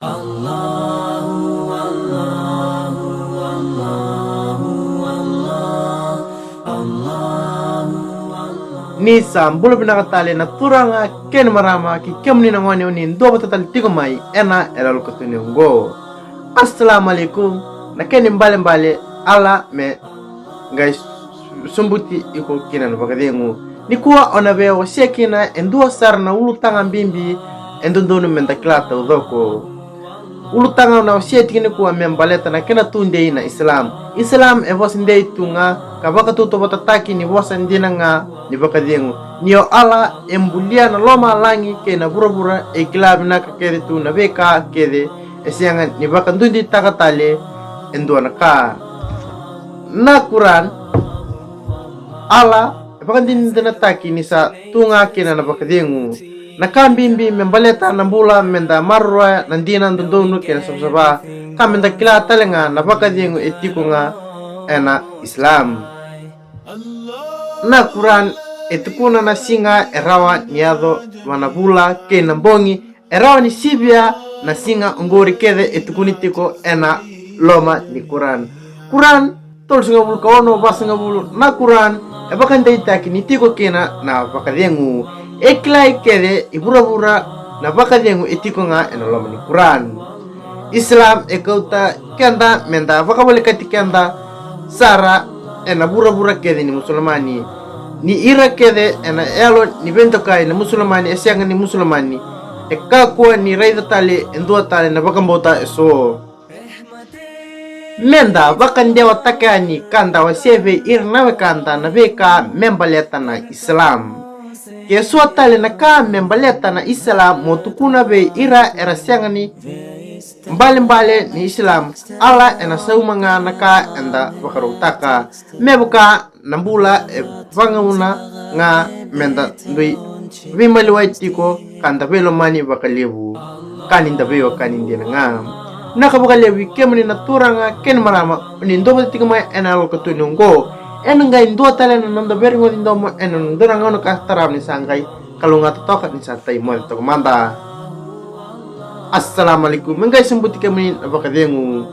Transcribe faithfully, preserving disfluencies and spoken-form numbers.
Ni sa bula vinaka tale na turaga kei na marama, ki kemuni na gone oni dua vata tale tiko mai ena yaloyalo katuni oqo. Assalamu alaikum. Na kena ibalebale, Allah me qai sobuti iko kina na vakacegu. Nikua au na via wasea kina e dua sara na ulutaga bibi e dodonu meda kila taucoko. Ulutaga au na wasea tiko nikua me baleta na kena tudei na Islam. Islam e vosa dei tu ga ka vakatautauvatataki ni vosa dina ga ni vakacegu. Ni o Allah e bulia na lomalagi kei na vuravura, e kila vinaka kece tu na veika kece, e sega ni vakaduiduitaka tale e dua na ka. Na Quran, Allah e vakadinadinataki ni sa tu ga kina na vakacegu. Na ka bibi me baleta na bula meda maroroya na dina dodonu kei na savasava, ka meda kila tale ga na vakacegu e tiko ga ena Islam. Na Quran e tukuna na siga e rawa ni yaco va na vula kei na bogi e rawa ni sivia na siga oqori kece e tukuni tiko ena loma ni Quran. Quran tolusagavulu ka ono vasagavulu, na Quran e vakadeitaki ni tiko kina na vakacegu. E kilai kece i vuravura na vakacegu e tiko ga ena loma ni Quran. Islam e kauta keda meda vakavolekati keda sara ena vuravura kece ni Musulamani. Ni ira kece ena yalo ni veidokai na Musulamani e sega ni Musulamani, e kakua ni raica tale e dua tale na vakabauta eso. Meda vakadewataka yani ka da wasea vei ira na wekada na veika me baleta na Islam. Ke so tale na ka me baleta na Islam mo tukuna vei ira era sega ni balebale ni Islam, Allah ena sauma ga na ka eda vakarautaka. Me vaka na bula e vagauna ga meda dui veimaliwai tiko ka da veilomani vakalevu, ka ni da veiwekani dina ga. Vinaka vakalevu i kemuni na turaga kei na marama oni dovata tiko mai ena yaloyalo katuni oqo. Ena qai dua tale na noda veirogoci domo ena dua na gauna ka tarava ni sa qai kalougata toka ni sa tai moce toka mada. Assalamu alaikum. Me qai sobuti kemuni na vakacegu.